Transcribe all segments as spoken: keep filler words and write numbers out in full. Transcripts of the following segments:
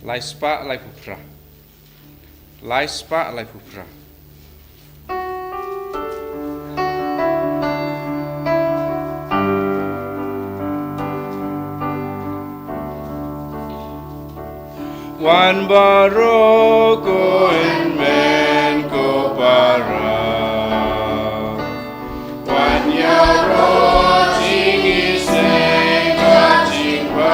Lai spah lai phew phra. Lai spah lai phew phra. Wan baroh ko hynmen ko para. Wan ïaroh jingisynei ka jingbam,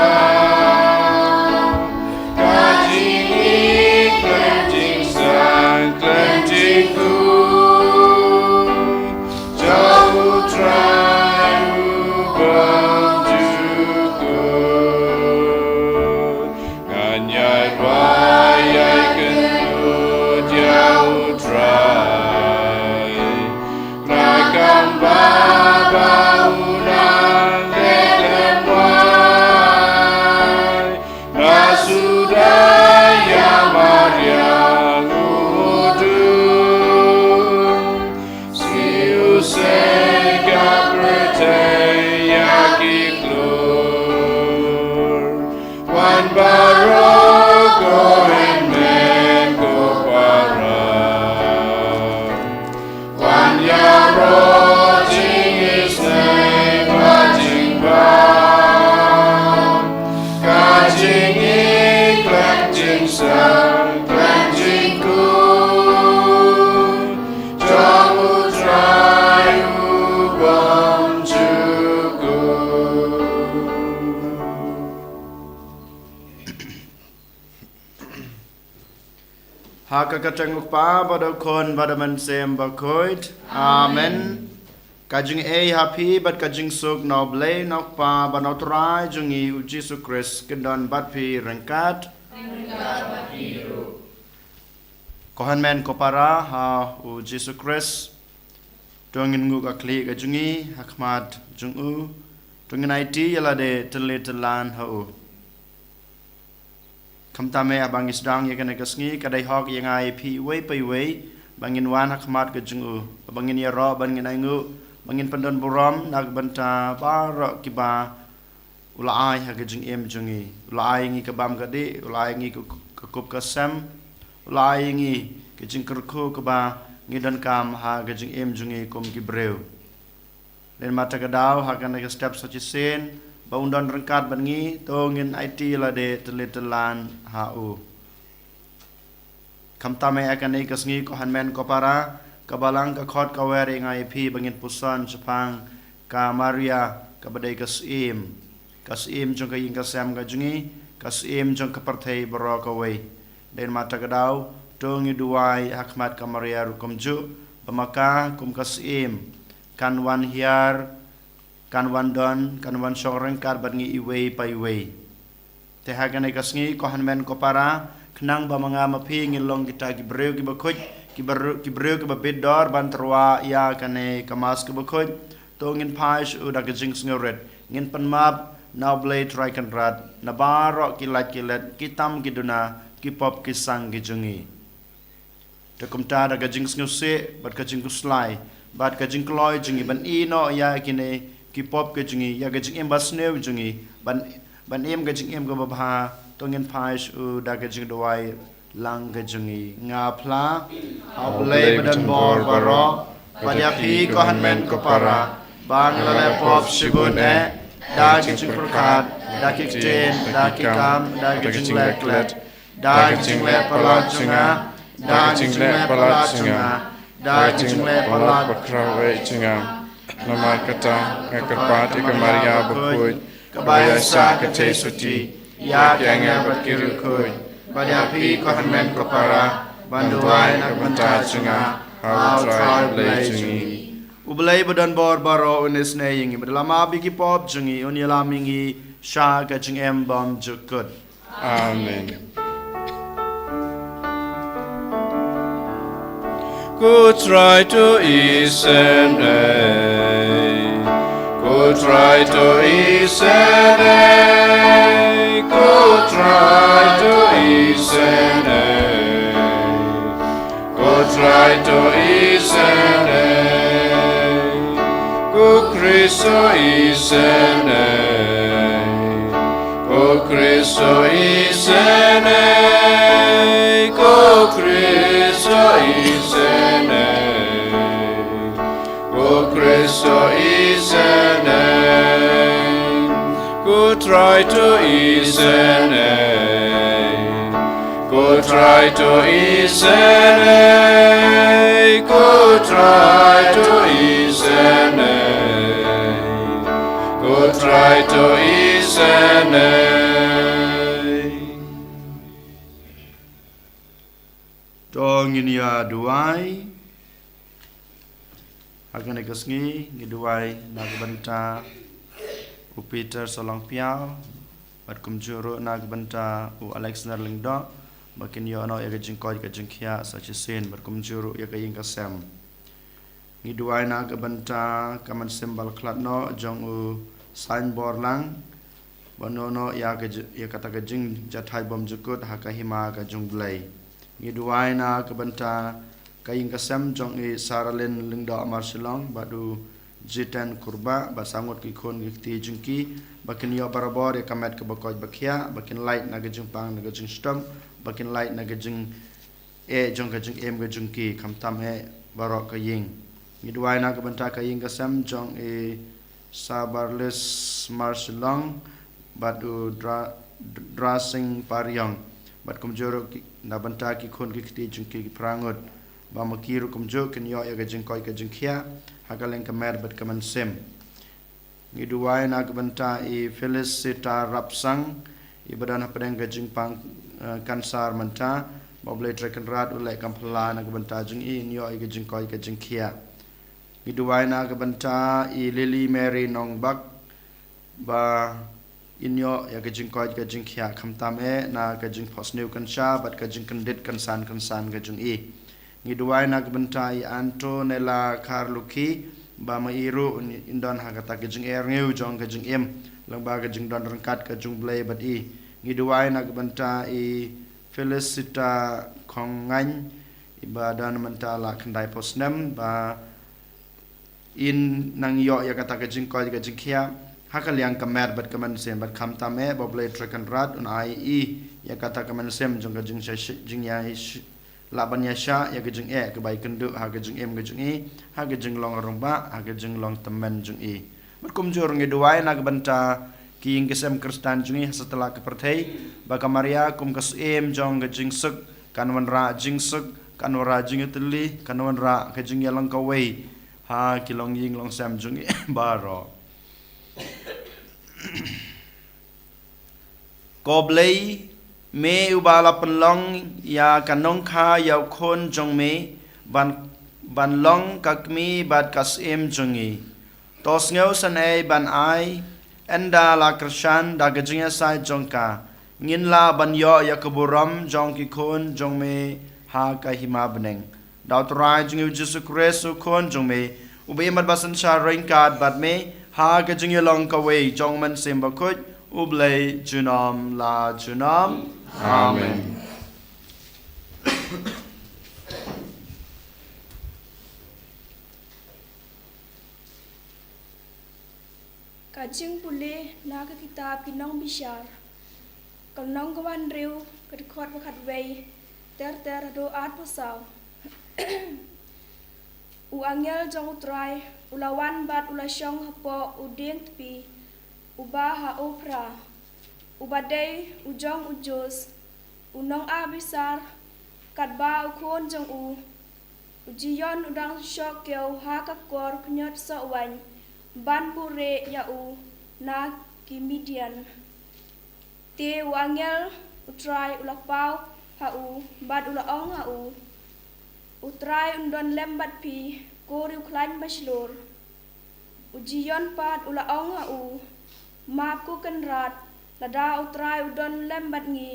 ka jingïeit khlem jingsang khlem jingkhuid. Jong U Trai uba jukut. Ngan ïai duwai ïai kynduh ïa U Trai. Na ka bynta ba u nang leh lem wai. Na suda ïa mariang u mudui. Siew seh ka pyrthei ïa ki klur. Wan baroh ko hynmen ko para. Wan ïaroh jingisynei bad jingbam. Ka jingïeit khlem jingsang khlem jingkhuid. Jong U Trai u bym jukut. Ha ka kyrteng U Kpa bad U Khun bad U Mynsiem Bakhuid. Amen. Ka jingaiei ha phi bad ka jingsuk na U Blei na U Kpa bad na U Trai jong ngi U Jisu Khrist kin don bad phi ryngkat. Ko hynmen ko para ha U Jisu Khrist. To ngin nguh ka khlieh ka jong ngi ha khmat jong u. To ngin aiti ïa lade tylli tyllan ha u. Khamtam eh haba ngi sdang ïa kane ka sngi, ka dei hok ïa nga ïa phi iwei pa iwei ba ngin wan ha khmat ka jong u, ba ngin ïaroh, ba ngin ainguh, ba ngin pyndon burom na ka bynta baroh kiba u la ai ha ka jingim jong ngi. U la ai ïa ngi ka bam ka dih, u la ai ïa ngi ka, ka kup ka sem, u la ai ïa ngi ka jingkyrkhu kaba ngi donkam ha ka jingim jong ngi kum ki briew. Lehse mynta ka daw ha kane ka step sa shisien ba un don ryngkat bad ngi, to ngin aiti ïa lade tylli tyllan ha u. Khamtam eh ha kane ka sngi ko hynmen ko para, ka Balang ka khot ka wer ïa nga ïa phi ba ngin puson shaphang ka Maria kaba dei ka Syiem. Ka Syiem jong ka ïing ka sem ka jong ngi, ka Syiem jong ka pyrthei baroh kawei. Lehse mynta ka daw, to ngi duwai ha khmat ka Maria ruh kumjuh, ba ma ka kum ka Syiem kan wan hiar, kan wan don, kan wan shong ryngkat bad ngi iwei pa iwei. Te ha kane ka sngi ko hynmen ko para, khnang ba ma nga ma phi ngin long kita ki briew kiba khuid, ki briew, ki briew kiba bit dor ban tyrwa ïa kane ka Mass kaba khuid, to ngin phai sha u da ka jingsngewrit, ngin pan map na U Blei Trai Kynrad na baroh ki lait ki let, ki tam ki duna, ki pop ki sang ki jong ngi. Te kumta da ka jingsngewsih bad ka jingkhuslai bad ka jingkloi jong ngi ban ïehnoh ïa kine ki pop ki jong ngi, ïa ka jingim basniew jong ngi, ban, ban im ka jingim kaba bha, to ngin phai sha u da ka jingduwai lang ka jong ngi. Nga phla ha U Blei ba don bor baroh, bad ïa phi ko hynmen ko para, ba nga la leh pop shibun eh, da ki jingpyrkhat, da ki ktien, da ki kam, da ki jingleh klet, da ki jingleh palat jong nga, da ki jingleh palat jong nga, da ki jingleh palat bakhraw eh jong nga. Namar kata nga kyrpad ïa ka Maria bakhuid, kaba ïaisah ka theisotti ïa ki angel bad ki riewkhuid, bad ïa phi ko hynmen ko para, ban duwai na ka bynta jong nga ha U Trai U Blei jong ngi. U Blei ba don bor baroh un isynei ïa ngi, bad un ïalam ïa ki pop jong ngi, un ïalam ïa ngi sha ka jingim bymjukut. Amen. Ko Trai to isynei. Ko Trai to isynei. Ko Trai to isynei. Ko Trai to isynei. Ko Khrist to isynei. Ko Khrist to isynei. Trai to isynei, ko Trai to isynei, ko Trai to isynei, ko Trai to isynei. To ngin ïa duwai. Ha kane ka sngi ngi duwai na ka bynta u Peter Solong Piaw, bad kumjuh ruh na ka bynta u Alexander Lyngdoh, ba kin ïoh noh ïa ka jingkoit ka jingkhiah sa shisien, bad kumjuh ruh ïa ka ïing ka sem. Ngi duwai na ka bynta ka mynsiem ba la khlad noh jong u Sain Borlang, ba noh noh ïa ka j-, ïa kata ka jingjahthait bymjukut ha ka hima ka jong U Blei. Ngi duwai na ka bynta ka ïing ka sem jong i Saralin Lyngdoh Marshillong bad u Jiten Kurbah, bad sa ngut ki khun ki kti jong ki, ba kin ïoh barabor ïa ka met kaba koit ba khiah, ba kin lait na ka jingpang na ka jingshitom, ba kin lait na ka jing eh jong ka jingim ka jong ki, khamtam eh baroh ka ïing. Ngi duwai na ka bynta ka ïing ka sem jong i Sabarlis Marshillong bad u Dra-, Drasing Pariong, bad kumjuh ruh ki, na bynta ki khun ki kti jong ki, ki phra ngut, ba ma ki ruh kumjuh kin ïoh ïa ka jingkoit ka jingkhiah ha ka liang ka met bad ka mynsiem. Ngi duwai na ka bynta i Felicita Rapsang, i ba don hapdeng ka jingpang, eh, kansar mynta, ba U Blei Trai Kynrad u leh kam phylla na ka bynta jong i, in ïoh ïa ka jingkoit ka jingkhiah. Ngi duwai na ka bynta i Lily Mary Nongbak, ba in ïoh ïa ka jingkoit ka jingkhiah, khamtam eh na ka jingphohsniew kynsha bad ka jingkyndit kynsan kynsan ka jong i. Ngi duwai na ka bynta i Antonella Kharlukhi, ba ma i ruh in, in don ha kata ka jingerngiew jong ka jingim, lyngba ka jingdon ryngkat ka jong U Blei bad i. Ngi duwai na ka bynta i Felicita Khongngaiñ, i ba don mynta la khyndai phew snem, ba in nang ïoh ïa kata ka jingkoit ka jingkhiah ha ka liang ka met bad ka mynsiem, bad khamtam eh ba U Blei Trai Kynrad un ai i ïa kata ka mynsiem jong ka jingshai-, jingïai-, lah ban ïashah ïa ka jingeh kaba ïakynduh ha ka jingim ka jong i, ha ka jinglong rangbah, ha ka jinglong tymmen jong i. Bad kumjuh ruh ngi duwai na ka bynta ki ïing ki sem Khristan jong i ha satlak ka pyrthei, ba ka Maria kum ka syiem jong ka jingsuk kan wanrah jingsuk, kan wanrah jingïatylli, kan wanrah ka jingïalang kawei ha ki longïing longsem jong i baroh. Ko Blei, me uba la pynlong ïa ka nongkha ïa u Khun jong me ban, ban long ka kmie bad ka syiem jong ngi. To sngewsynei ban ai, ynda la kyrshan da ka jingïasaid jong ka, ngin lah ban ïoh ïa ka burom jong ki khun jong me ha ka hima bneng. Da U Trai jong ngi U Jisu Khrist U Khun jong me, uba im bad ba synshar ryngkat bad me ha ka jingïalong kawei jong U Mynsiem Bakhuid, U Blei junom la junom. Amen. Ka jingpule na ka kitab Ki Nongbishar. Ka lynnong kaba hynriew, ka dkhot ba khatwei ter ter haduh arphew saw. U angel jong U Trai u la wan bad u la shong hapoh u dieng tpie uba ha Ophra, uba dei u jong u Jus, u nong Abisar, katba u khun jong u, u Gideon, u dang shoh kiew ha ka kor pynïot soh waiñ ban buhrieh ïa u na ki Midian. Te u angel U Trai u la paw ha u bad u la ong ha u, U Trai un don lem bad phi, ko riewkhlaiñ bashlur. U Gideon pat u la ong ha u, Map ko Kynrad, lada U Trai u don lem bad ngi,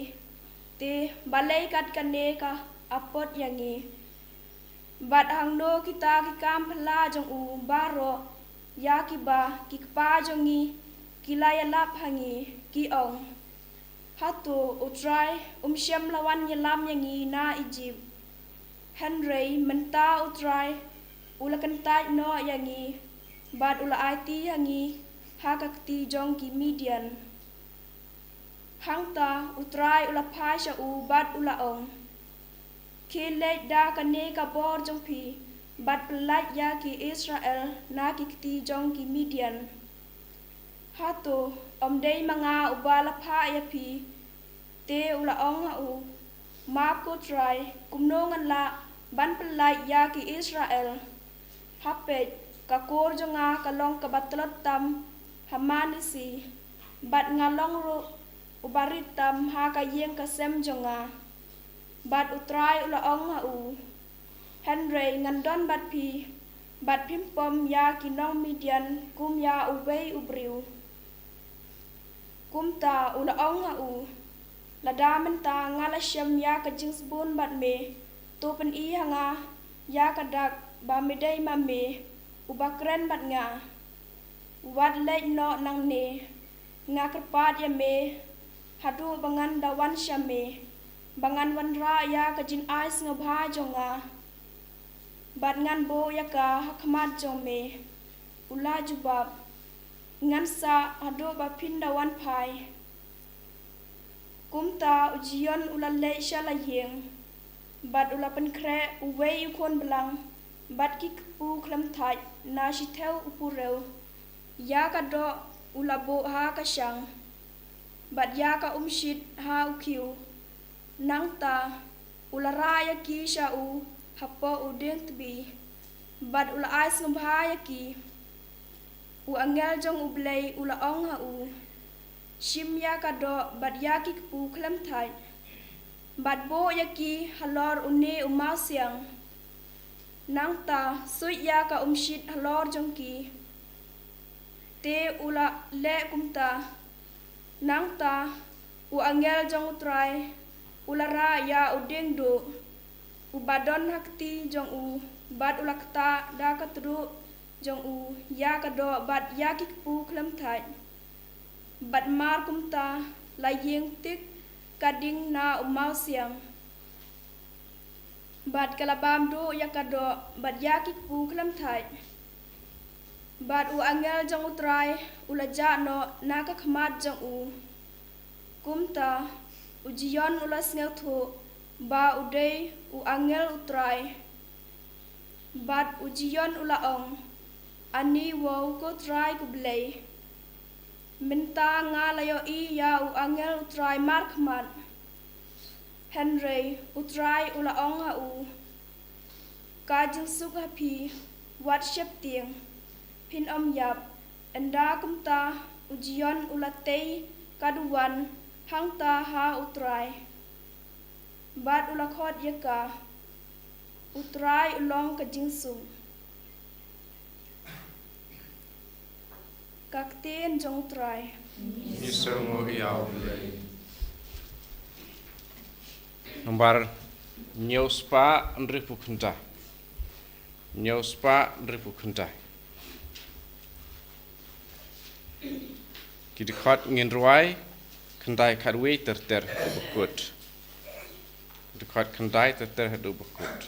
te balei kat kane ka apot ïa ngi? Bad hangno kita ki kam phylla jong u baroh ïa kiba ki kpa jong ngi ki la ïalap ha ngi, ki ong, Hato U Trai um shym la wan ïalam ïa ngi na Ijipt? Hynrei mynta U Trai u la kyntait noh ïa ngi bad u la aiti ïa ngi ha ka kti jong ki Midian. Hangta U Trai u la phai sha u bad u la ong, Khie leit da kane ka bor jong phi bad pyllait ïa ki Israel na ki kti jong ki Midian. Hato ym dei ma nga uba la phah ïa phi? Te u la ong ha u, Map ko Trai, kumno ngan lah ban pyllait ïa ki Israel? Ha peit, ka kur jong nga ka long kaba tlot tam ha Manasseh, bad nga long ruh uba rit tam ha ka ïing ka sem jong nga. Bad U Trai u la ong ha u, Hynrei ngan don bad phi, bad phim pom ïa ki nong Midian kum ïa uwei u briew. Kumta u la ong ha u, Lada mynta nga la shem ïa ka jingsbun bad me, to pyni ha nga ïa ka dak ba me dei ma me uba kren bad nga. Wat leit noh nangne, nga kyrpad ïa me haduh ba ngan da wan sha me, ba ngan wanrah ïa ka jingai sngewbha jong nga, bad ngan buh ïa ka ha khmat jong me. U la jubab, Ngan sah haduh ba phin da wan phai. Kumta u Gideon u la leit sha la ïing, bad u la pynkhreh uwei u khun blang bad ki kpu khlem thait na shithew u purew. Ïa ka doh u la buh ha ka shang, bad ïa ka umshit ha u khiew. Nangta u la rah ïa ki sha u hapoh u dieng tbi, bad u la ai sngewbha ïa ki. U angel jong U Blei u la ong ha u, Shim ïa ka doh bad ïa ki kpu khlem thait, bad buh ïa ki halor une u mawsiang. Nangta suid ïa ka umshit halor jong ki. Te u la leh kumta. Nangta u angel jong U Trai u la rah ïa u dieng duh uba don ha kti jong u, bad u la ktah da ka tduh jong u ïa ka doh bad ïa ki kpu khlem thait. Bad mar kumta la ïeng tik ka ding na u mawsiang, bad ka la bam duh ïa ka doh bad ïa ki kpu khlem thait. Bad u angel jong U Trai u la jah noh na ka khmat jong u. Kumta u Gideon u la sngewthuh ba u dei u angel U Trai. Bad u Gideon u la ong, Ani wow ko Trai ko Blei, mynta nga la ïohi ïa u angel U Trai markhmat. Hynrei U Trai u la ong ha u, Ka jingsuk ha phi wat sheptieng, phin ym ïap. Ynda kumta u Gideon u la tei ka duwan hangta ha U Trai, bad u la khot ïa ka, U Trai u long ka jingsuk. Ka ktien jong U Trai. Ngi sngewnguh ïa U Blei. Nambar hynñiew spah hynriewphew khyndai. Hynñiew spah hynriewphew khyndai. Ki dkhot ngin rwai, khyndai khatwei ter ter haduh ba kut. Dkhot khyndai ter ter haduh ba kut.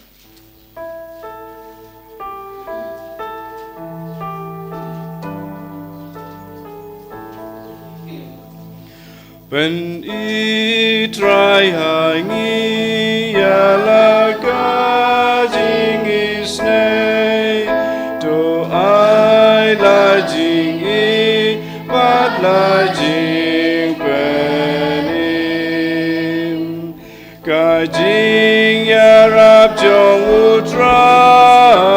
Pyni Trai ha ngi ïa la ka jingisynei, to ai la jingïeit bad la jingpynim. Ka jingïarap jong U Trai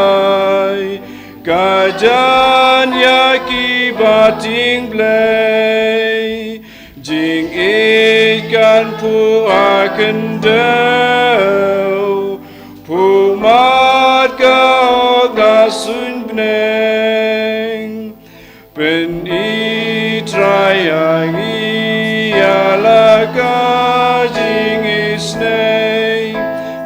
ka jan ïa kiba tieng Blei. Jingïeit kan phuh ha khyndew, phuh mat ka hok na suiñ bneng. Pyni Trai ha ngi ïa la ka jingisynei,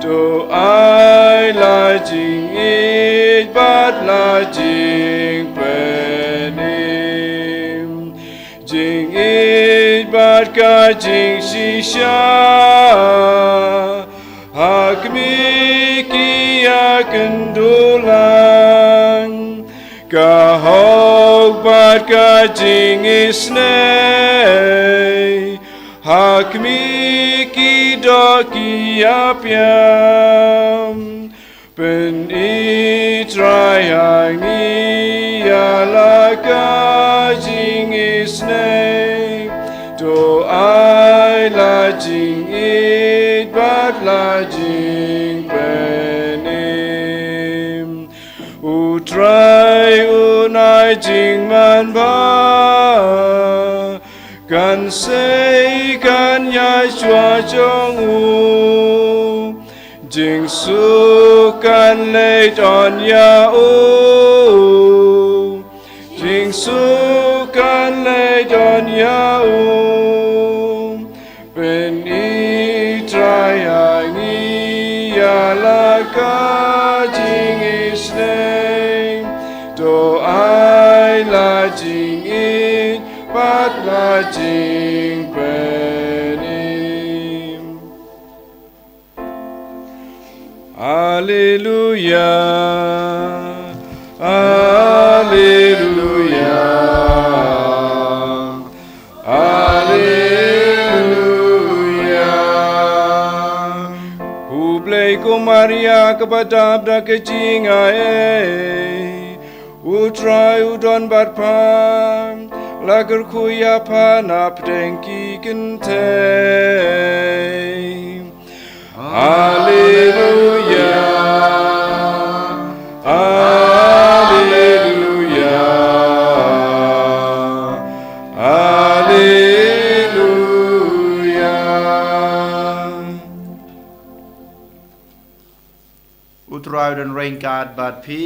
to ai la jingïeit bad la jingpynim. Jingïeit bad ka jingshisha ha khmih ki ïakynduh lang. Ka hok bad ka jingisynei ha khmih ki doh ki ïapiam. Pyni Trai ha ngi ïa la ka jingis jingman ba kan sei kan ïaid shuwa jong u. Jingsuk kan leit on ïa u. Jingsuk kan leit on ïa u. Pynitrai ha ngi ïa la ka jingisynei. To ai la jingïeit bad la jingpynim. Alleluia. Alleluia. Alleluia. U Blei, ko Maria kaba dap da ka jingai. U Trai u don bad pha. La kyrkhu ïa pha na pdeng ki kynthei. Alleluia. Alleluia. Alleluia. U Trai u don ryngkat bad phi.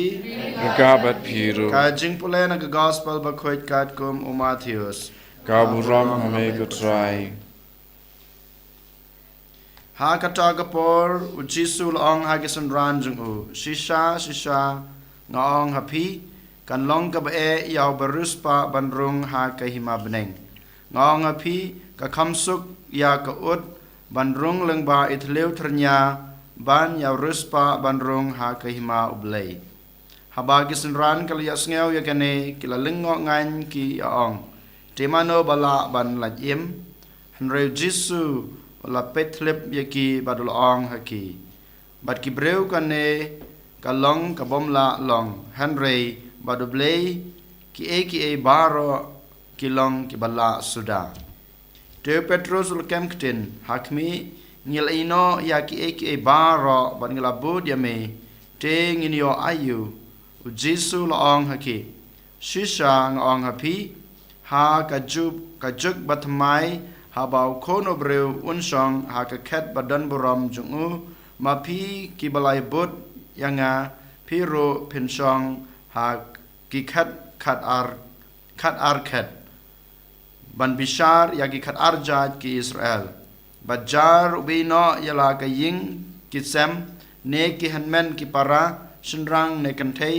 Ryngkat bad phi ruh. Ka jingpule na ka Gospel bakhuid katkum u Mathaios. Ka burom ha me ko Trai. Ha kata ka por, u Jisu u la ong ha ki synran jong u, shisha, shisha, nga ong ha phi, kan long kaba eh ïa u bariewspah ban rung ha ka hima bneng. Nga ong ha phi, ka kham suk ïa ka ut ban rung lyngba i thliew tyrnia ban ïa u riewspah ban rung ha ka hima u Blei. Haba ki synran ki la ïohsngew ïa kane, ki la lyngngoh ngan, ki ïa ong, te mano ba lah ban lait im? Hynrei u Jisu u la peit thlip ïa ki bad u la ong ha ki, bad ki briew kane ka long ka bym lah long, hynrei bad u Blei kiei kiei baroh ki long kiba lah suda. Te u Petrus u la kem ktien, ha khmih, ngi la ïehnoh ïa kiei kiei baroh bad ngi la bud ïa me, te ngin ïoh aïu? U Jisu u la ong ha ki, shisha nga ong ha phi, ha ka juk, ka juk bathymmai, haba u Khun u briew un shong ha ka khet badonburom jong u, ma phi kiba la ïabud ïa nga, phi ruh phin shong ha ki khet khatar, khatar khet, ban bishar ïa ki khatar jait ki Israel. Bad jar uba ïehnoh ïa la ka ïing ki sem, ne ki hynmen ki para, shynrang ne kynthei,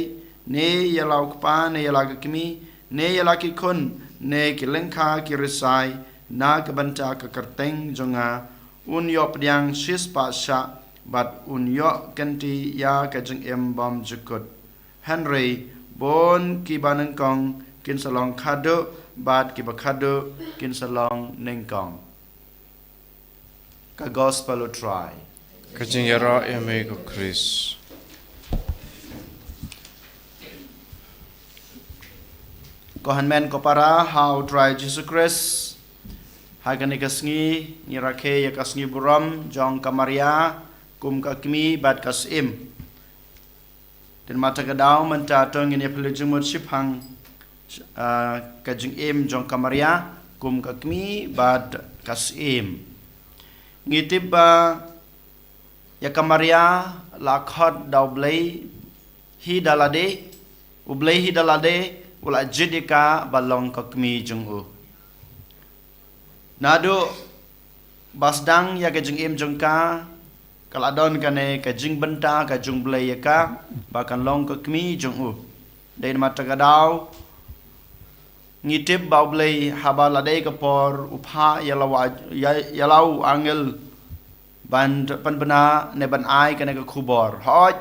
ne ïa la u kpa ne ïa la ka kmie, ne ïa la ki khun ne ki lyngkha ki rysai, na ka bynta ka kyrteng jong nga, un ïoh pdiang shispah shah, bad un ïoh kynti ïa ka jingim bymjukut. Hynrei bun kiba nyngkong kin sa long khadduh, bad kiba khadduh kin sa long nyngkong. Ka Gospel u Trai. Ka jingïaroh ïa me ko Khrist. Ko hynmen ko para ha u Trai Jisu Khrist, ha kane ka sngi ngi rakhe ïa ka sngi burom jong ka Maria kum ka kmie bad ka syiem. Te namar kata ka daw mynta to ngin ïa pule jingmut shiphang, ah, ka jingim jong ka Maria kum ka kmie bad ka syiem. Ngi tip ba ïa ka Maria la khot da U Blei hi da lade, U Blei hi da lade u la jied ïa ka ba long ka kmie jong u. Naduh ba sdang ïa ka jingim jong ka, ka la don kane ka jingbynta ka jong U Blei ïa ka ba kan long ka kmie jong u. Dei namar kata ka daw ngi tip ba U Blei haba la dei ka por u phah ïa la wa, ïa, ïa la u angel ban pynbna ne ban ai kane ka khubor. Hooid,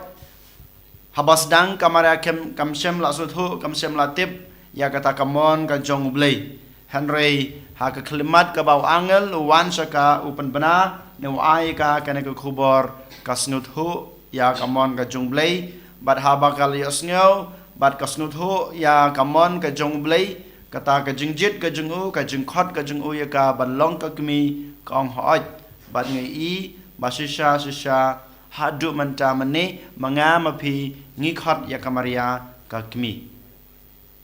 haba sdang ka Maria kam, kam shym la sngewthuh, kam shym la tip ïa kata ka mon ka jong U Blei. Hynrei ha ka khyllipmat kaba u angel u wan sha ka, u pynbna ne u ai ka kane ka khubor, ka sngewthuh ïa ka mon ka jong U Blei. Bad haba ka la ïohsngew bad ka sngewthuh ïa ka mon ka jong U Blei, kata ka jingjied ka jong u, ka jingkhot ka jong u ïa ka ban long ka kmie, ka ong, hooid, bad nga ïohi ba shisha shisha haduh mynta mynne ma nga ma phi ngi khot ïa ka Maria ka kmie.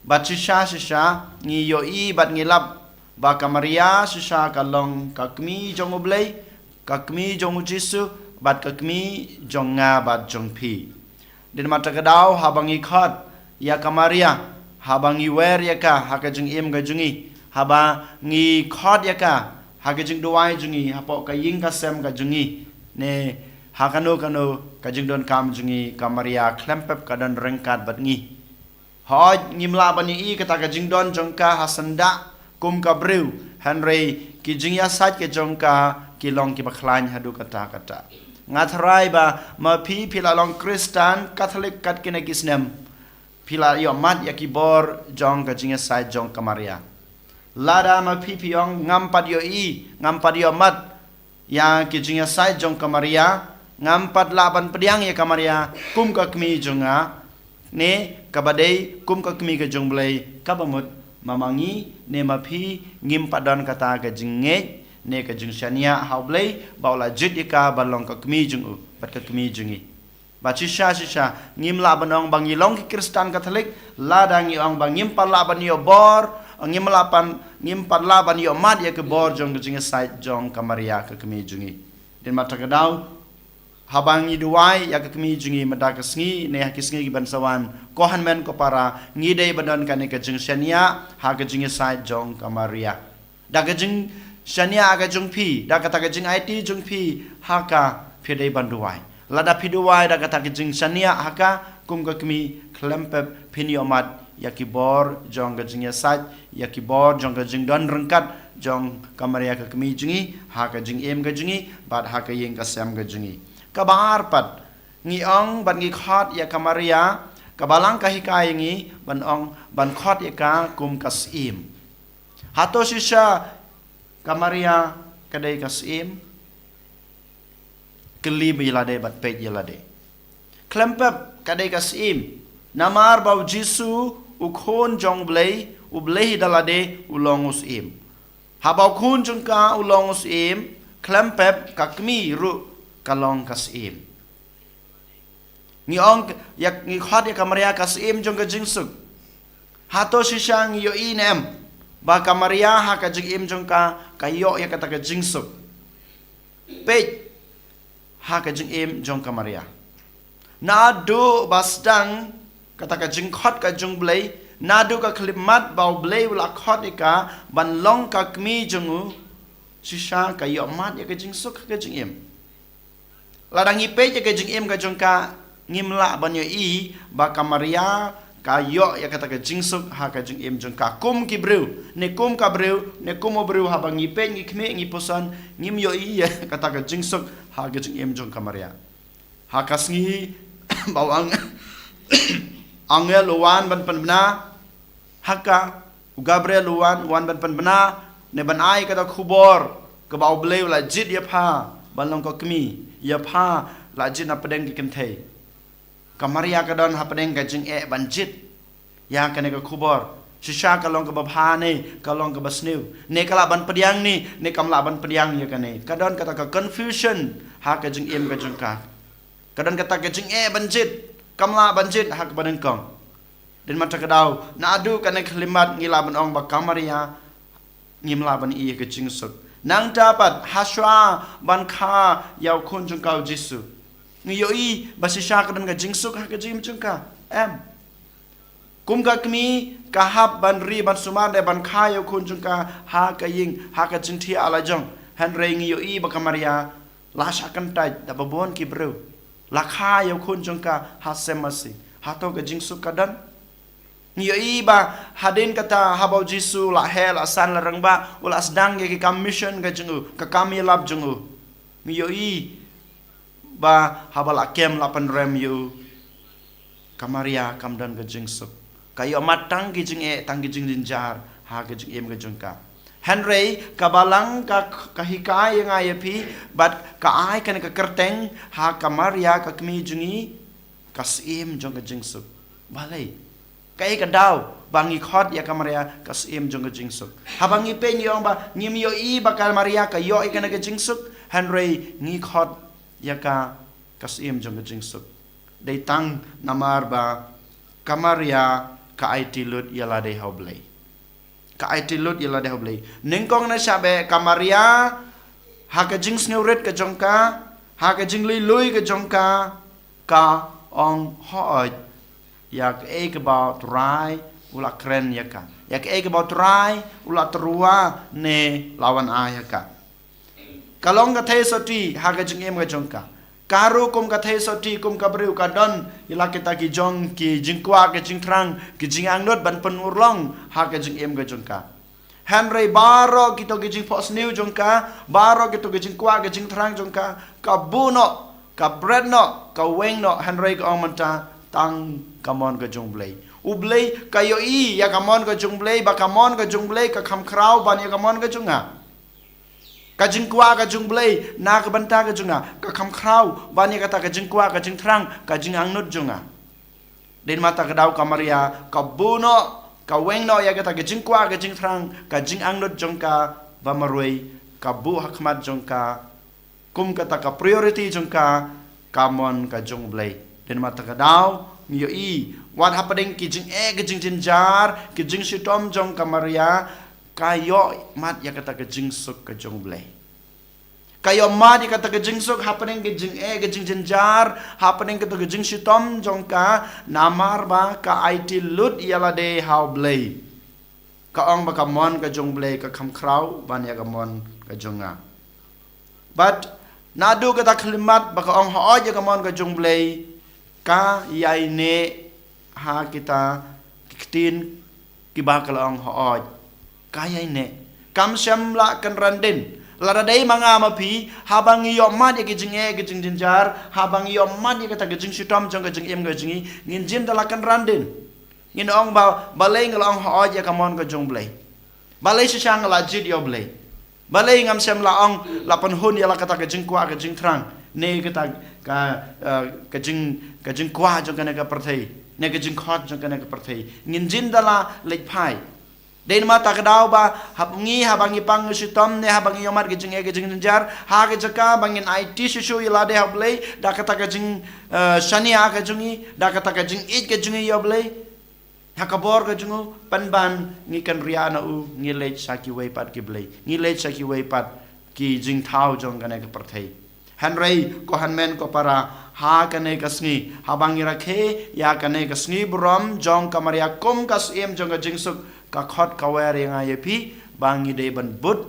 Bad shisha shisha ngi ïohi bad ngi lap ba ka Maria shisha ka long ka kmie jong U Blei, ka kmie jong U Jisu, bad ka kmie jong nga bad jong phi. Dei namar kata ka daw haba ngi khot ïa ka Maria, haba ngi wer ïa ka ha ka jingim ka jong ngi, haba ngi khot ïa ka ha ka jingduwai jong ngi, hapoh ka ïing ka sem ka jong ngi, ne ha kano kano ka jingdonkam jong ngi, ka Maria khlem pep ka don ryngkat bad ngi. Hooid, ngim lah ban ïohi kata ka jingdon jong ka ha syndah kum ka briew, hynrei ki jingïasaid ka jong ka ki long kiba khlaiñ haduh katta katta. Nga tharai ba ma phi, phi la long Khristan Katholik kat kine ki snem, phi la ïohmad ïa ki bor jong ka jingïasaid jong ka Maria. Lada ma phi phi ong ngam pat ïohi, ngam pat ïohmad ïa ki jingïasaid jong ka Maria, ngam pat lah ban pdiang ïa ka Maria kum ka kmie jong nga, ne kaba dei kum ka kmie ka jong U Blei, kaba mut ma ma ngi ne ma phi ngim pat don kata ka jingngeit ne ka jingshaniah ha U Blei ba u la jied ïa ka ban long ka kmie jong u bad ka kmie jong ngi. Bad shisha shisha ngim lah ban ong ba ngi long ki Khristan Katholik lada ngi ong ba ngim pat lah ban ïoh bor, ngim lah ban, ngim pat lah ban ïohmad ïa ki bor jong ka jingïasaid jong ka Maria ka kmie jong ngi. Dei namar kata ka daw haba ngi duwai ïa ka kmie jong ngi mynta ka sngi ne ha ki sngi kiban sa wan, ko hynmen ko para, ngi dei ban don kane ka jingshaniah ha ka jingïasaid jong ka Maria. Da ka jingshaniah ka jong phi, da kata ka jingaiti jong phi ha ka, phi dei ban duwai. Lada phi duwai da kata ka jingshaniah ha ka kum ka kmie, khlem pep phin ïohmad ïa ki bor jong ka jingïasaid, ïa ki bor jong ka jingdon ryngkat jong ka Maria ka kmie jong ngi ha ka jingim ka jong ngi bad ha ka ïing ka sem ka jong ngi. Kaba ar pat, ngi ong bad ngi khot ïa ka Maria, ka Balang ka hikai ïa ngi ban ong, ban khot ïa ka kum ka Syiem. Hato shisha ka Maria ka dei ka Syiem? Kylli ïa lade bad peit ïa lade. Khlem pep ka dei ka Syiem. Namar ba U Jisu, U Khun jong U Blei, U Blei da lade u long u Syiem. Haba U Khun jong ka u long u Syiem, khlem pep ka kmie ruh ka long ka Syiem. Ngi ong ïa, ngi khot ïa ka Maria ka Syiem jong ka jingsuk. Hato shisha ngi ïohi ne em ba ka Maria ha ka jingim jong ka ka ïoh ïa kata ka jingsuk? Peit ha ka jingim jong ka Maria. Naduh ba sdang kata ka jingkhot ka jong U Blei, naduh ka khyllipmat ba U Blei u la khot ïa ka ban long ka kmie jong u, shisha ka ïohmad ïa ka jingsuk ha ka jingim. Lada ngi peit ïa ka jingim ka jong ka, ngim lah ban ïohi ba ka Maria ka ïoh ïa kata ka jingsuk ha ka jingim jong ka kum ki briew, ne kum ka briew, ne kum u briew. Haba ngi peit, ngi khmih, ngi puson, ngim ïohi ïa kata ka jingsuk ha ka jingim jong ka Maria. Ha ka sngi ba u ang-, angel u wan ban pynbna ha ka, u Gabriel u wan, u wan ban pynbna ne ban ai kata khubor kaba U Blei u la jied ïa pha ban long ka kmie, ïa pha la jied na pdeng ki kynthei. Ka Maria ka don ha pdeng ka jingeh ban jied ïa kane ka khubor. Shisha ka long kaba bha ne ka long kaba sniew, ne ka lah ban pdiang ne, ne kam lah ban pdiang ïa kane. Ka don kata ka confusion ha ka jingim ka jong ka. Ka don kata ka jingeh ban jied, kam lah ban jied ha kaba nyngkong. Dei namar kata ka daw, naduh kane ka khyllipmat ngi lah ban ong ba ka Maria ngim lah ban ïohi ïa ka jingsuk. Nangta pat, hashwa ban kha ïa U Khun jong ka U Jisu, ngi ïohi ba shisha ka don ka jingsuk ha ka jingim jong ka? Em. Kum ka kmie ka hap ban ri ban sumar ne ban kha ïa U Khun jong ka ha ka ïing, ha ka jingthiah la jong. Hynrei ngi ïohi ba ka Maria la shah kyntait da ba bun ki briew, la kha ïa U Khun jong ka ha sem masi. Hato ka jingsuk ka don? Ngi ïohi ba hadien kata, haba U Jisu la heh, la san, la rangbah, u la sdang ïa ki kam mission ka jong u, ka kam ïalap jong u. Ngi ïohi ba haba la kem, la pynrem ïa u, ka Maria kam don ka jingsuk. Ka ïohmad tang ki jingeh, tang ki jingjynjar ha ka jingim ka jong ka. Hynrei ka Balang ka, ka hikai ïa nga ïa phi bad ka ai kane ka kyrteng ha ka Maria ka kmie jong ngi, ka Syiem jong ka jingsuk. Balei? Kaei ka daw ba ngi khot ïa ka Maria ka Syiem jong ka jingsuk? Haba ngi peit ngi ong ba ngim ïohi ba ka Maria ka ïoh ïa kane ka jingsuk, hynrei ngi khot ïa ka ka Syiem jong ka jingsuk. Dei tang namar ba ka Maria ka aiti lut ïa lade ha U Blei. Ka aiti lut ïa lade ha U Blei. Nyngkong na shah beh ka Maria, ha ka jingsngewrit ka jong ka, ha ka jinglui lui ka jong ka, ka ong hooid ïa kaei kaba U Trai u la kren ïa ka. Ïa kaei kaba U Trai u la tyrwa ne la wan ai ïa ka. Ka long ka theisotti ha ka jingim ka jong ka. Ka ruh kum ka theisotti, kum ka briew ka don ïa la kita ki jong ki jingkwah ki jingthrang, ki jingangnud ban pynurlong ha ka jingim ka jong ka. Hynrei baroh kito ki jingphohsniew jong ka, baroh kito ki jingkwah ki jingthrang jong ka, ka buh noh, ka bret noh, ka weng noh, hynrei ka ong mynta tang ka mon ka jong U Blei. U Blei ka ïohi ïa ka mon ka jong U Blei, ba ka mon ka jong U Blei ka kham khraw ban ïa ka mon ka jong nga. Ka jingkwah ka jong U Blei na ka bynta ka jong nga ka kham khraw ban ïa kata ka jingkwah ka jingthrang, ka jingangnud jong nga. Dei namar kata ka daw ka Maria ka buh noh, ka weng noh ïa kata ka jingkwah ka jingthrang, ka jingangnud jong ka ba marwei, ka buh ha khmat jong ka kum kata ka priority jong ka, ka mon ka jong U Blei. Dei namar kata ka daw ngi ïohi wat hapdeng ki jingeh ki jingjynjar, ki jingshitom jong ka Maria, ka ïohmad ïa kata ka jingsuk ka jong U Blei. Ka ïohmad ïa kata ka jingsuk hapdeng ka jingeh ka jingjynjar, hapdeng kata ka jingshitom jong ka, namar ba ka aiti lut ïa lade ha U Blei. Ka ong ba ka mon ka jong U Blei ka kham khraw ban ïa ka mon ka jong nga. Bad naduh kata ka khyllipmat ba ka ong hooid ïa ka mon ka jong U Blei, ka ïaineh ha kita ki ktien kiba ka la ong hooid. Ka ïaineh. Kam shym la kynran dien. Lada dei ma nga ma phi, haba ngi ïohmad ïa ki jingeh ki jingjynjar, haba ngi ïohmad ïa kata ka jingshitom jong ka jingim ka jong ngi, ngin jin da la kynran dien. Ngin ong ba, balei nga la ong hooid ïa ka mon ka jong U Blei. Balei shisha nga la jied ïa U Blei. Balei ngam shym la ong la pynhun ïa la kata ka jingkwah ka jingthrang, ne kata ka, eh, ka jing, ka jingkwah jong kane ka pyrthei, ne ka jingkhot jong kane ka pyrthei. Ngin jin da la leit phai. Dei namar kata ka daw ba hap ngi haba ngi pang ngi shitom ne haba ngi ïohmad ka jingeh ka jingjynjar, ha ka jaka ba ngin aiti shisha ïa lade ha U Blei da kata ka jing, eh, shaniah ka jong ngi, da kata ka jingïeit ka jong ngi ïa U Blei. Ha ka bor ka jong u, pynban ngi kynriah na u, ngi leit sha kiwei pat ki blei, ngi leit sha kiwei pat ki jingthaw jong kane ka pyrthei. Hynrei ko hynmen ko para, ha kane ka sngi, haba ngi rakhe ïa kane ka sngi burom jong ka Maria kum ka syiem jong ka jingsuk, ka khot ka wer ïa nga ïa phi ba ngi dei ban bud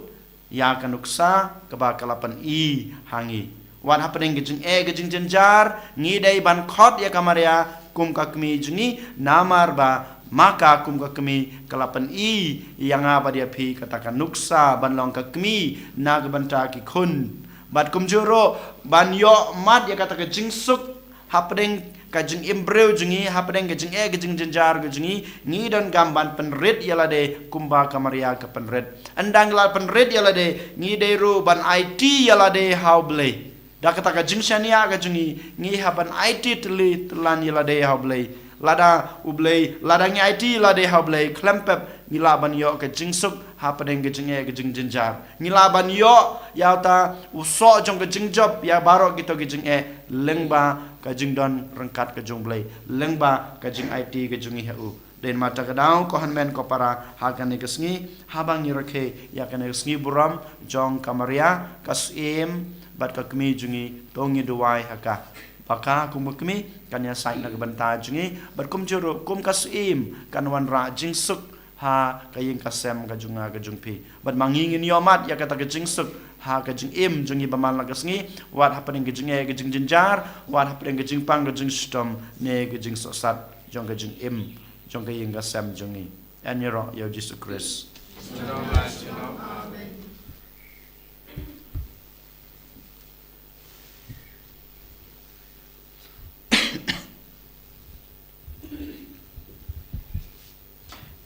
ïa ka nuksa kaba ka la pyni ha ngi. Wat hapdeng ka jingeh ka jingjynjar, ngi dei ban khot ïa ka Maria kum ka kmie jong ngi, namar ba ma ka kum ka kmie ka la pyni ïa nga bad ïa phi kata ka nuksa ban long ka kmie na ka bynta ki khun. Bad kumjuh ruh ban ïohmad ïa kata ka jingsuk hapdeng ka jingim briew jong ngi, hapdeng ka jingeh ka jingjynjar ka jong ngi, ngi donkam ban pynrit ïa lade kumba ka Maria ka pynrit. Ynda ngi la pynrit ïa lade, ngi dei ruh ban aiti ïa lade ha U Blei. Da kata ka jingshaniah ka jong ngi, ngi hap ban aiti tylli tyllan ïa lade ha U Blei. Lada U Blei, lada ngi aiti ïa lade ha U Blei khlem pep, ngi lah ban ïoh ka jingsuk hapdeng ka jingeh ka jingjynjar. Ngi lah ban ïoh ïa uta u soh jong ka jingjop ïa baroh kito ki jingeh lyngba ka jingdon ryngkat ka jong U Blei, lyngba ka jingaiti ka jong ngi ha u. Dei namar kata ka daw ko hynmen ko para, ha kane ka sngi, haba ngi rakhe ïa kane ka sngi burom jong ka Maria, ka syiem bad ka kmie jong ngi, to ngi duwai ha ka ba ka kum ka kmie kan ïasaid na ka bynta jong ngi, bad kumjuh ruh kum ka syiem kan wanrah jingsuk ha ka ïing ka sem ka jong nga ka jong phi. Bad ma ngi ngin ïohmad ïa kata ka jingsuk ha ka jingim jong ngi ba man la ka sngi, wat hapdeng ka jingeh ka jingjynjar, wat hapdeng ka jingpang ka jingshitom ne ka jingsohsat jong ka jingim jong ka ïing ka sem jong ngi. Ïaroh ïa U Jisu Khrist.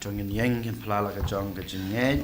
To ngin ïeng ngin phla la ka jong ka jingngeit.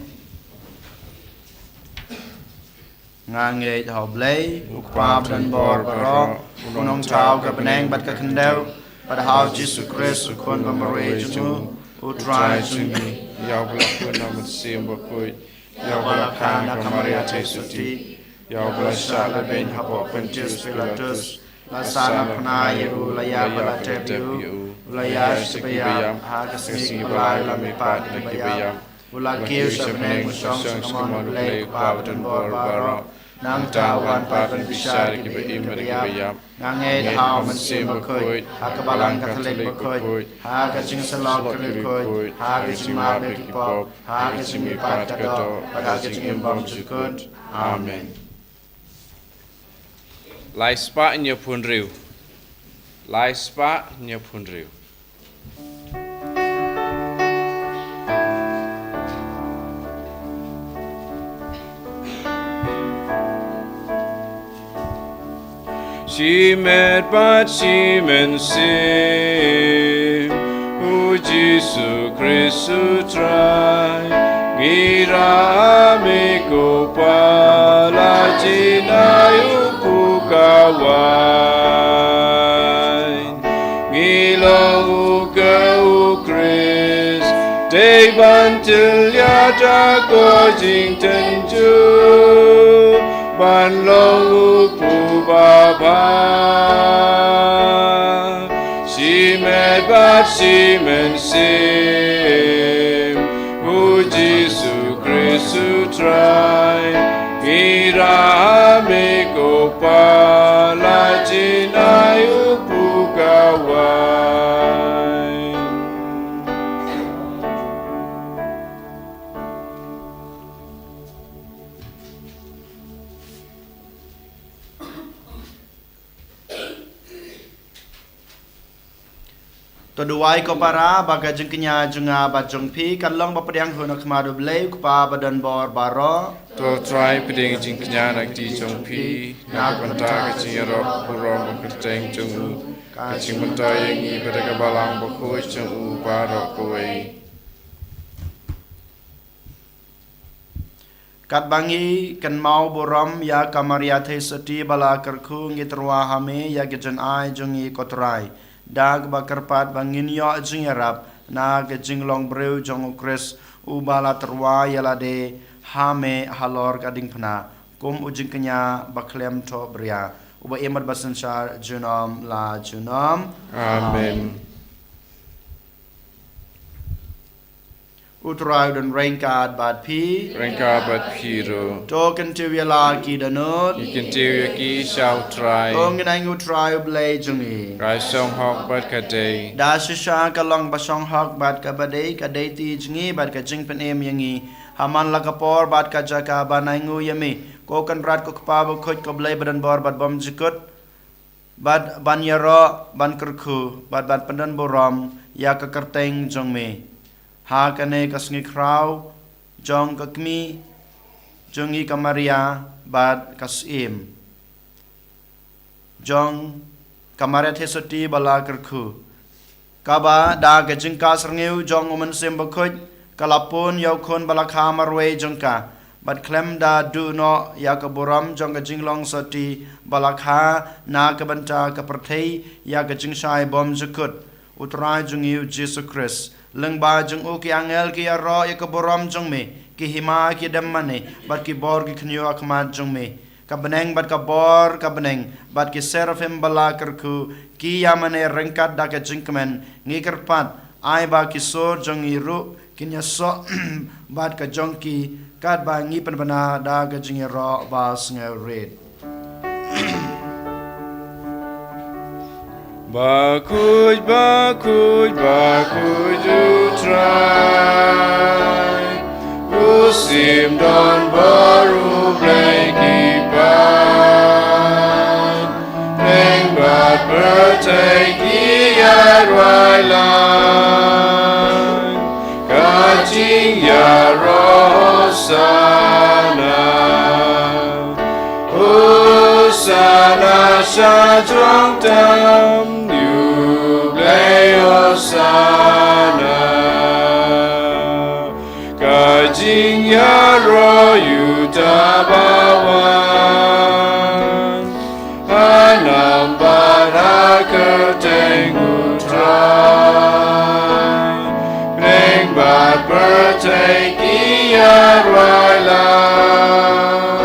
Nga ngeit ha U Blei, U Kpa badonbor baroh, U Nongthaw ka bneng bad ka khyndew, bad ha U Jisu Khrist U Khun ba marwei jong U, U Trai jong ngi. Ïa uba la pynlong mynsiem bakhuid, ïa uba la kha na ka Maria theisotti, ïa uba la shah la beiñ hapoh Pontius Pilatus, la sah na phna ïa u, la ïap bad la tep ïa u, U la ïaid sha kiba ïap, ha ka sngi kaba lai u la mihpat na kiba ïap. U la kiew sha bneng, u shong sha ka mon U Blei Kpa badonbor baroh. Nangta u wan pat ban bishar ïa kiba im bad kiba ïap. Nga ngeit ha U Mynsiem Bakhuid, ha ka Balang Katholik bakhuid, ha ka jingsyllok kyrkhu, ha ka jingmap ïa ki pop, ha ka jingmihpat ka doh, bad ha ka jingim bymjukut. Amen. Lai spah hynñiew phew hynriew. Lai spah hynñiew phew hynriew. Shimet bad shimensiem, U Jisu Khrist U Trai, ngi rah ha me ko Kpa, la jin ai u pukawai. Ngi long u ka U Khrist, dei ban tyllia da ko jingtynjuh, ban long u pukawai. Shimet bad shimensiem, U Jisu Khrist U Trai, ngi rah ha me ko Kpa, la jin ai u pukawai. To duwai ko para, ba ka jingkñia jong nga bad jong phi kan long ba pdiang hun ha khmat U Blei U Kpa badonbor baroh. To Trai pdiang jingkñia na ka kti jong phi, na ka bynta ka jingïarap burom bad kyrteng jong U, ka jingmyntoi ïa ngi bad ïa ka Balang Bakhuid jong U baroh kawei. Katba ngi kynmaw burom ïa ka Maria Theisotti ba la kyrkhu, ngi tyrwa ha me ïa ka jingaiei jong ngi ko Trai, da kaba kyrpad ba ngin ïoh jingïarap na ka jinglong briew jong U Khrist, uba la tyrwa ïa lade ha me halor ka diengphna, kum u jingkñia ba khlem thohbria, uba im bad ba synshar junom la junom. Amen. U Trai un ryngkat bad phi. Ryngkat bad phi ruh. To kyntiew ïa la ki dohnud. Ngi kyntiew ïa ki sha U Trai. To ngin ai nguh U Trai U Blei jong ngi. Ka shong hok bad ka dei. Da shisha ka long ba shong hok bad kaba dei, ka dei ti jong ngi bad ka jingpynim ïa ngi. Ha man la ka por bad ka jaka ban ai nguh ïa me, ko Kynrad ko Kpa Bakhuid ko Blei badonbor bad bymjukut, bad ban ïaroh, ban kyrkhu, bad ban pyndonburom ïa ka kyrteng jong me. Ha kane ka sngi khraw jong ka kmie jong ngi ka Maria bad ka Syiem jong ka Maria Theisotti ba la kyrkhu, kaba da ka jingkha syrngiew jong U Mynsiem Bakhuid ka la pun ïa U Khun ba la kha marwei jong ka, bad khlem da duh noh ïa ka burom jong ka jinglong sotti ba la kha na ka bynta ka pyrthei ïa ka jingshai bymjukut. U Trai jong ngi U Jisu Khrist, lyngba jong u ki angel ki ïaroh ïa ka burom jong me, ki hima ki dem mane, bad ki bor ki khñiuh ha khmat jong me. Ka bneng bad ka bor ka bneng bad ki seraphim ba la kyrkhu ki ïa mane ryngkat da ka jingkmen. Ngi kyrpad, ai ba ki sur jong ngi ruh kin ïasoh bad ka jong ki, katba ngi pynbna da ka jingïaroh ba sngewrit. Bakhuid, bakhuid, bakhuid U Trai, u syiem don bor, u Blei ki paid. Bneng bad pyrthei ki ïa rwai lang, ka jingïaroh Hosana. Hosana sha jrong tam, ïa u Blei Hosana. Ka jingïaroh ïa uta ba wan ha nam bad ha kyrteng U Trai. Bneng bad pyrthei ki ïa rwai lang,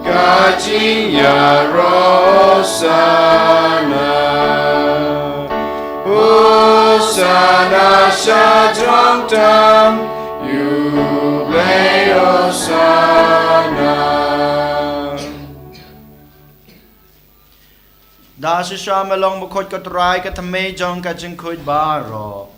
ka jingïaroh Hosana. Jong tam, U Blei Hosana. Da shisha me long bakhuid ko Trai, ka thymmei jong ka jingkhuid baroh.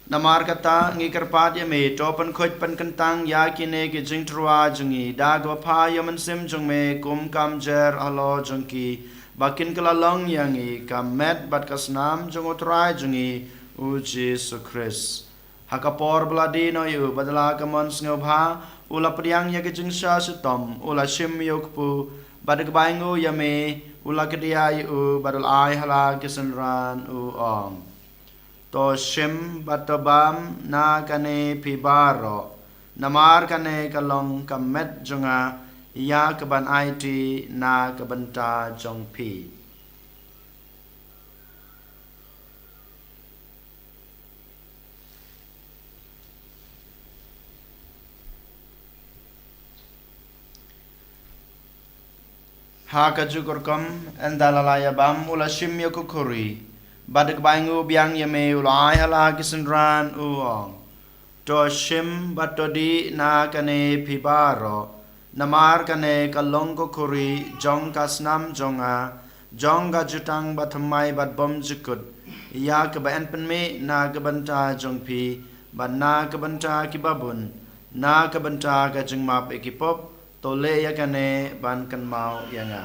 Namar kata ngi kyrpad ïa me, to pynkhuid pynkyntang ïa kine ki jingtyrwa jong ngi da kaba pha ïa u Mynsiem jong me, kum ka mjer halor jong ki, ba kin kylla long ïa ngi ka met bad ka snam jong u Trai jong ngi u Jisu Khrist. Ha ka por ba la die noh ïa u bad la ka mon sngewbha, u la pdiang ïa ka jingshah shitom, u la shim ïa u kpu, bad da kaba ainguh ïa me, u la kdiah ïa u bad u la ai ha la ki synran, u ong: To shim bad to bam na kane phi baroh, namar kane ka long ka met jong nga, ïa kaban aiti na ka bynta jong phi. Ha kajuh ka rukom, ynda la la ïa bam, u la shim ïa ka khuri, bad da kaba ainguh biang ïa me, u la ai ha la ki synran, u ong: To shim bad to dih na kane phi baroh, namar kane ka long ka khuri jong ka snam jong nga, jong ka jutang bathymmai bad bymjukut, ïa kaba yn pynmih na ka bynta jong phi bad na ka bynta kiba bun, na ka bynta ka jingmap ïa ki pop. To leh ïa kane ban kynmaw ïa nga.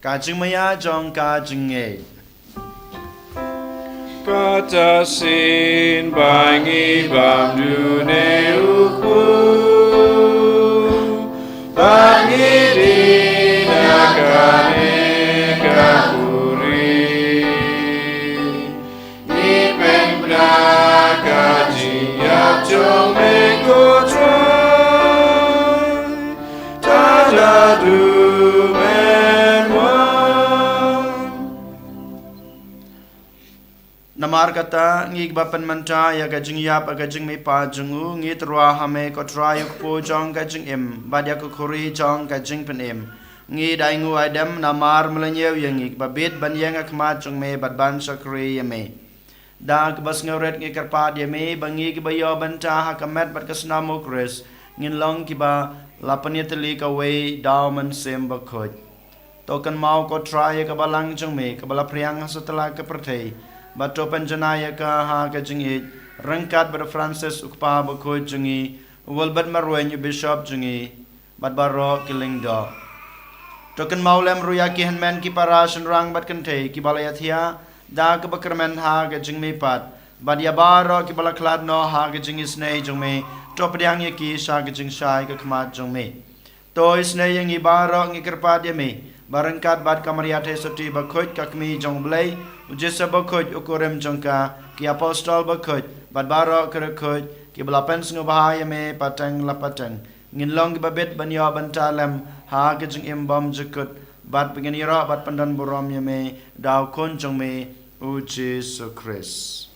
Ka jingmaïa jong ka jingngeit. Kata shisien ba ngi bam dune u kpu, ba ngi dih na kane ka khuri. Ngi pynbna ka jingïap jong me ko Trai, tad haduh men wan. Namar kata, ngi kiba pynmynta ïa ka jingïap ha ka jingmihpat jong u, ngi tyrwa ha me ko Trai, u kpu jong ka jingim, bad ïa ka khuri jong ka jingpynim. Ngi da ainguh aidem namar me la ñiew ïa ngi kiba bit ban ïeng ha khmat jong me bad ban shakri ïa me. Da kaba sngewrit ngi kyrpad ïa me ba ngi kiba ïoh bynta ha ka met bad ka snam u Khrist, ngin long kiba la pynïatylli kawei da u Mynsiem Bakhuid. To kynmaw ko Trai ïa ka balang jong me kaba la phriang ha satlak ka pyrthei, bad to pynjanai ïa ka ha ka jingïeit, ryngkat bad u Francis u kpa bakhuid jong ngi, u Wilbert Marwein u bishop jong ngi, bad baroh ki lyngdoh. To kynmaw lem ruh ïa ki hynmen ki para shynrang bad kynthei kiba la ïathiah da kaba kyrmen ha ka jingmihpat, bad ïa baroh kiba la khlad noh ha ka jingisynei jong me, to pdiang ïa ki sha ka jingshai ka khmat jong me. To isynei ïa ngi baroh, ngi kyrpad ïa me, ba ryngkat bad ka Maria Theisotti bakhuid ka kmie jong u Blei, u Joseph bakhuid u kurim jong ka, ki apostol bakhuid, bad baroh ki riewkhuid kiba la pynsngewbha ïa me pateng la pateng, ngin long kiba bit ban ïoh bynta lem ha ka jingim bymjukut, bad ba ngin ïaroh bad pyndonburom ïa me da u Khun jong me u Jisu Khrist.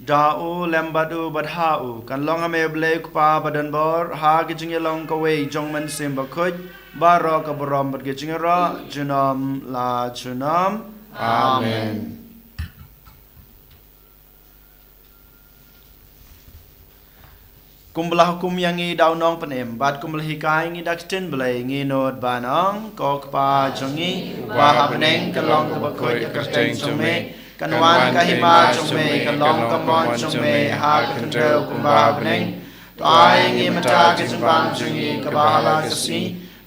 Da u lem bad u bad ha u, kan long ha me u Blei u Kpa badonbor, ha ka jingïalong kawei jong u Mynsiem Bakhuid, baroh ka burom bad ka jingïaroh junom la junom. Amen. Kumba la hukum ïa ngi da u Nongpynim, bad kumba la hikai ngi da ka ktien Blei, ngi nud ban ong: Ko Kpa jong ngi uba ha bneng, ka long kaba khuid ka kyrteng jong me, kan wan ka hima jong me, kan long ka mon jong me ha ka khyndew kumba ha bneng. To ai ïa ngi mynta ka jingbam jong ngi kaba ha la ka sngi,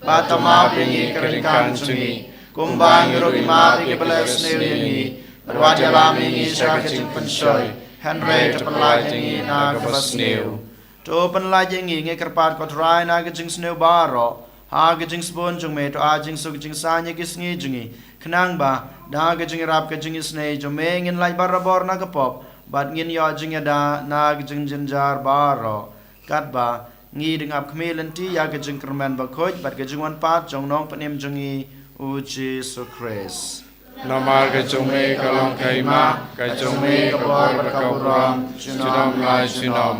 bad to map ïa ngi ka ryngkang jong ngi, kumba ngi ruh ngi map ïa kiba leh sniew ïa ngi. Bad wat ïalam ïa ngi sha ka jingpynshoi, hynrei to pynlait ïa ngi na kaba sniew. To pynlait ïa ngi, ngi kyrpad ko Trai, na ka jingsniew baroh, ha ka jingsbun jong me, to ai jingsuk jingsaiñ ïa ki sngi jong ngi, khnang ba da ka jingïarap ka jingisynei jong me ngin lait barabor na ka pop, bad ngin ïoh jingïada na ka jingjynjar baroh. Katba ngi dang ap khmih lynti ïa ka jingkyrmen bakhuid bad ka jingwan pat jong u Nongpynim jong ngi u Jisu Khrist. Namar ka jong me ka long ka hima, ka jong me ka bor bad ka burom, junom la junom.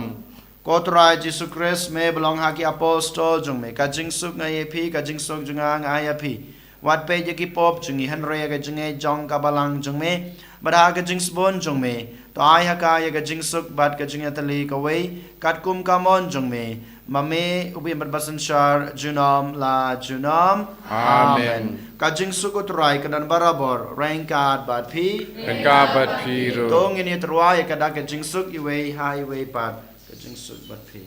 Ko Trai Jisu Khrist, me ba long ha ki apostol jong me, ka jingsuk nga ai ïa phi, ka jingsuk jong nga nga ai ïa phi. Wat peit ïa ki pop jong ngi, hynrei ïa ka jingngeit jong ka balang jong me, bad ha ka jingsbun jong me, to ai ha ka ïa ka jingsuk bad ka jingïatylli kawei, katkum ka mon jong me, ma me u ba im bad ba synshar junom la junom. Amen. Amen. Ka jingsuk u Trai kan don barabor ryngkat bad phi. Ryngkat bad phi ruh. To ngin ïatyrwa ïa ka dak ka jingsuk iwei ha iwei pat. Ka jingsuk bad phi.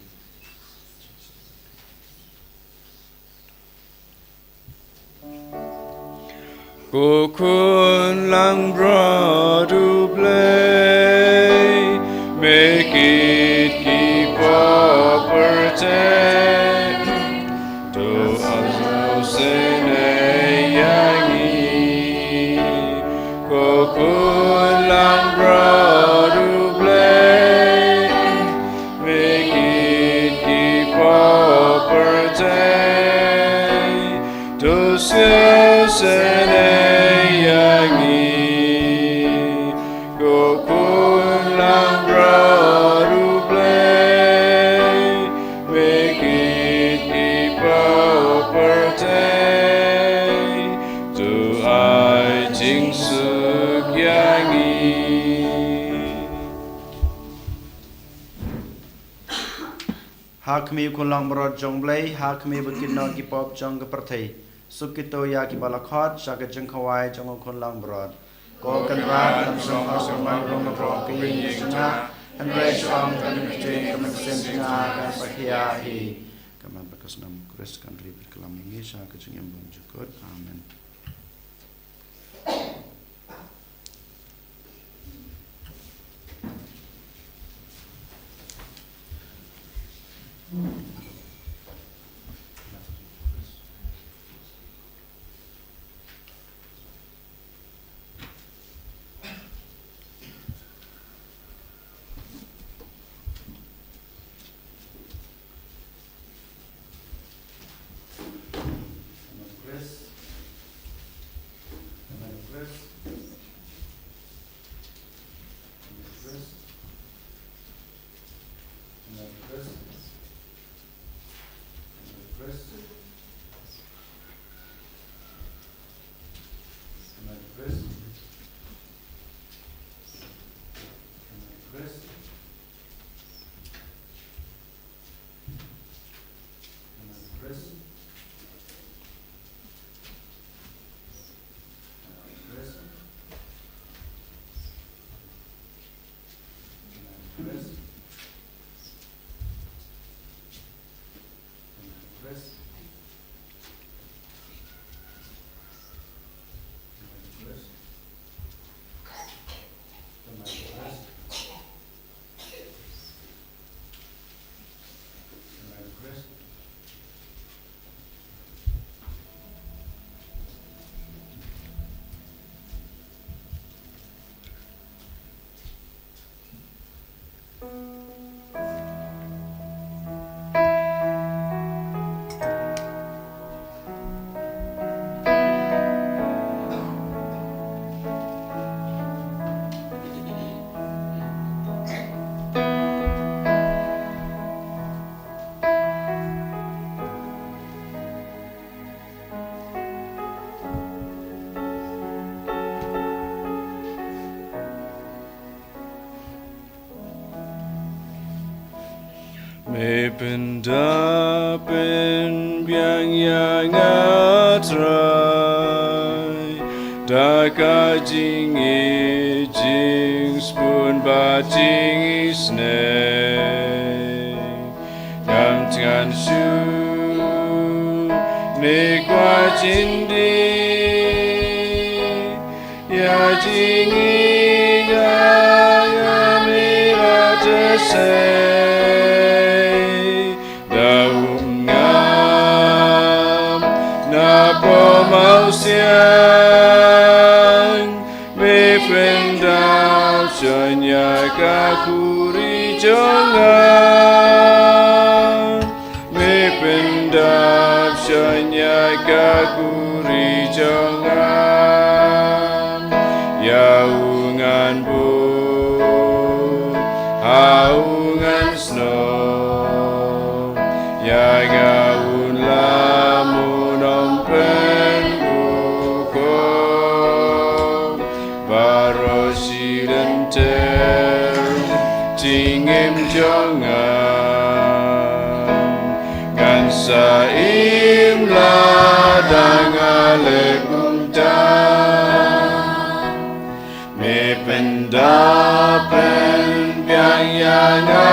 Ko Khun Langbrot U Blei, me kit ki pop pyrthei, to ai jingsuk ïa ngi. Ko Khun Langbrot U Blei, me kit ki pop pyrthei, to ai jingsuk ïa ngi. Ko Khun Langbrot U Blei, me kit ki pop pyrthei, to ai jingsuk ïa ngi. Ha khmih U Khun Langbrot jong U Blei, ha khmih ba kit noh ki pop jong ka pyrthei, suk kito ïa kiba la khot sha ka jingkhawai jong U Khun Langbrot. Ko Kynrad, ngam shym hok ban rung hapoh ka ïing jong nga, hynrei shu ong tang ka ktien, ka mynsiem jong nga kan sakhia hi. Ka met bad ka snam U Khrist kan ri bad klam ïa ngi sha ka jingim bymjukut. Amen. Me pyndap pynbiang ïa nga Trai, da ka jingïeit, jingsbun bad jingisynei. Ngam thngan shuh, ne kwah jin die ïa jingïeit, nga, nga, me la te sei. Da um ngam na pom aw siang, me pyndap shon ïa ka khuri jong nga. Me pyndap shon ïa ka khuri jong nga. Ïa nga un lam un ym pynduh, baroh shi lynter jingim jong nga. Ngan sa im lada nga leh kumta. Me pyndap pynbiang ïa nga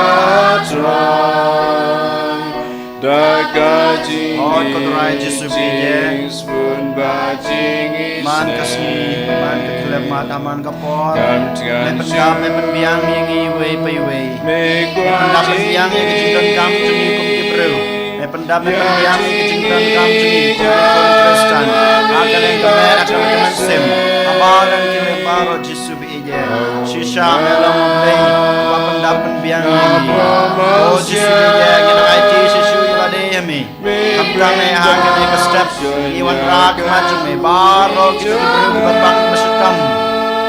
Trai da ka jingim, Trai Jisu, phi ïa sbun ba jingim, man ka sngi, man ka khyllipmat, man ka por. Me pyndap, me pynbiang ïa ngi iwei pa iwei. Me pyndap pynbiang ïa ka jingdonkam jong ngi kum ki briew. Me pyndap, me pynbiang ïa ka jingdonkam jong ngi kum ki khun Khristan. Ha ka liang ka met, ha ka liang ka mynsiem, ha baroh ki liang baroh, Jisu, phi ïa. Shisha me long U Blei uba pyndap pynbiang ïa ngi. O Jisu, phi ïa, ngi nang aiti shisha ïa lade ïa me. Khamtam eh ha kane ka step ngi wanrah khmat jong me, baroh ki briew kiba bang ba shitom,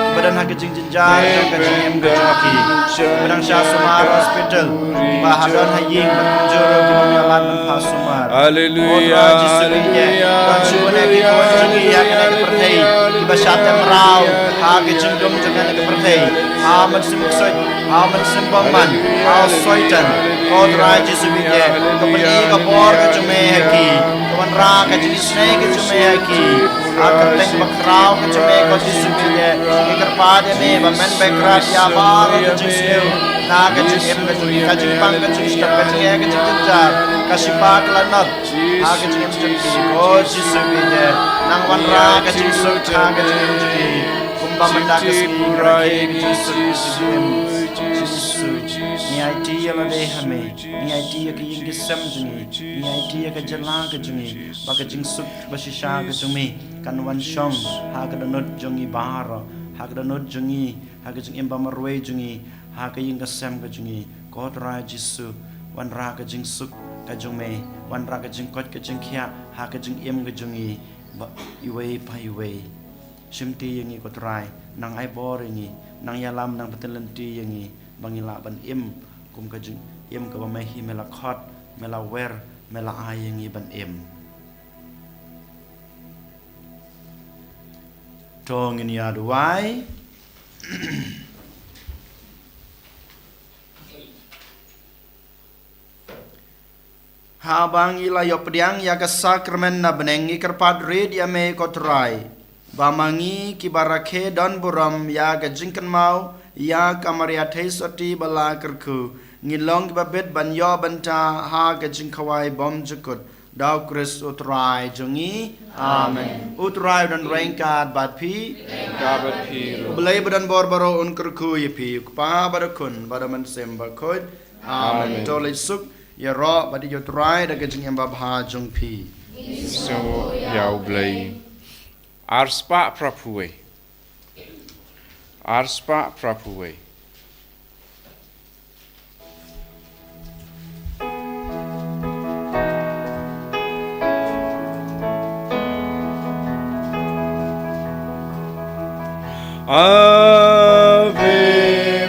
kiba don ha ka jingjynjar jong ka jingim ka jong ki, kiba dang shah sumar hospital, kiba ha don ha ïing, ba kumjuh ruh kiba ïalam ban phah sumar. Haleluya, haleluya. Don shibun eh ki khun jong ngi ha kane ka pyrthei kiba shah teh mraw ha ka jingdum jong kane ka pyrthei, ha mynsiem ksuid, ha mynsiem bymman, ha u Soitan. Ko Trai Jisu, phi ïa, ka pyni ka bor ka jong me ha ki, ka wanrah ka jingisynei ka jong me ha ki. Ha ka kyrteng bakhraw ka jong me, ko Jisu, phi ïa, ngi kyrpad ïa me ba men Bakhraw ïa baroh ka jingsniew na ka jingim ka jong ngi, ka jingpang, ka jingshitom, ka jingeh, ka jingjynjar, ka shipa, ka lanot ha ka jingim jong ngi. Ko Jisu, phi ïa, nang wanrah ka jingsuk ha ka jingim jong ngi, kumba mynta ka sngi ka rakhe ka jingsuk ka jingim. Jisu, ngi aiti ïa lade ha me. Ngi aiti ïa ka ïing ka sem jong ngi, ngi aiti ïa ka jylla ka jong ngi, ba ka jingsuk ba shisha ka jong me kan wan shong ha ka dohnud jong ngi baroh, ha ka dohnud jong ngi, ha ka jingim ba marwei jong ngi, ha ka ïing ka sem ka jong ngi. Ko Trai Jisu, wanrah ka jingsuk ka jong me, wanrah ka jingkoit ka jingkhiah ha ka jingim ka jong ngi, ba iwei pa iwei. Shimti ïa ngi, ko Trai, nang ai bor ïa ngi, nang ïalam, nang pynlynti ïa ngi ba ngi lah ban im kum ka jingim kaba me hi me la khot, me la wer, me la ai ïa ngi ban im. To ngin ïa duwai. Haba ngi la ïoh pdiang ïa ka sakramen na bneng, ngi kyrpad rit ïa me, ko Trai, ba ma ngi kiba rakhe don burom ïa ka jingkynmaw ïa ka Maria Theisotti ba la kyrkhu, ngin long kiba bit ban ïoh bynta ha ka jingkhawai bymjukut. Da U Khrist U Trai jong ngi. Amen. U Trai u don ryngkat bad phi. Ryngkat bad phi ruh. U Blei ba don bor baroh un kyrkhu ïa phi, U Kpa bad U Khun bad U Mynsiem Bakhuid. Amen. Amen. To leit suk, ïaroh bad ïeit ïa U Trai da ka jingim babha jong phi. Sngewbha ïa U Blei. Arspah phra phew wei. Arspah phra phew wei. Ave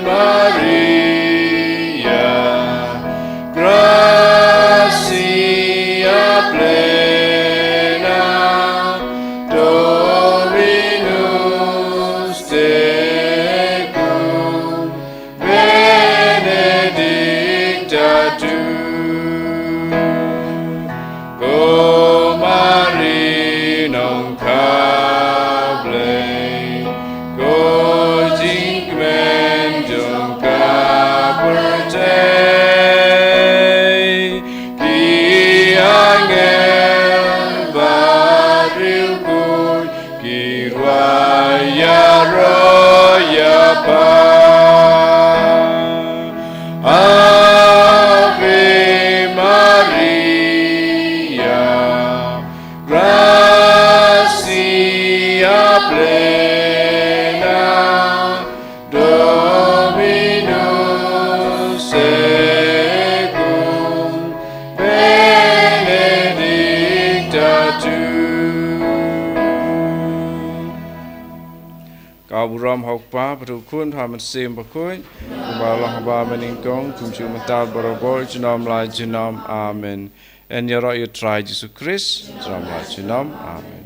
Maria, gratia plena, Dominus tecum, benedicta tu cum Maria, nongkha Blei, ko jingkmen jong ka pyrthei. Ki angel bariewkhuid ki rwai ïaroh ïapah. Ave Maria, gratia plena, Dominus tecum, benedicta tu. Ka burom ha U Kpa bad U Khun bad U Mynsiem Bakhuid. U Ba long haba mynnyngkong, kumjuh mynta barabor, junom la junom. Amen. Yn ïaroh ïa u Trai Jisu Khrist, junom la junom. Amen.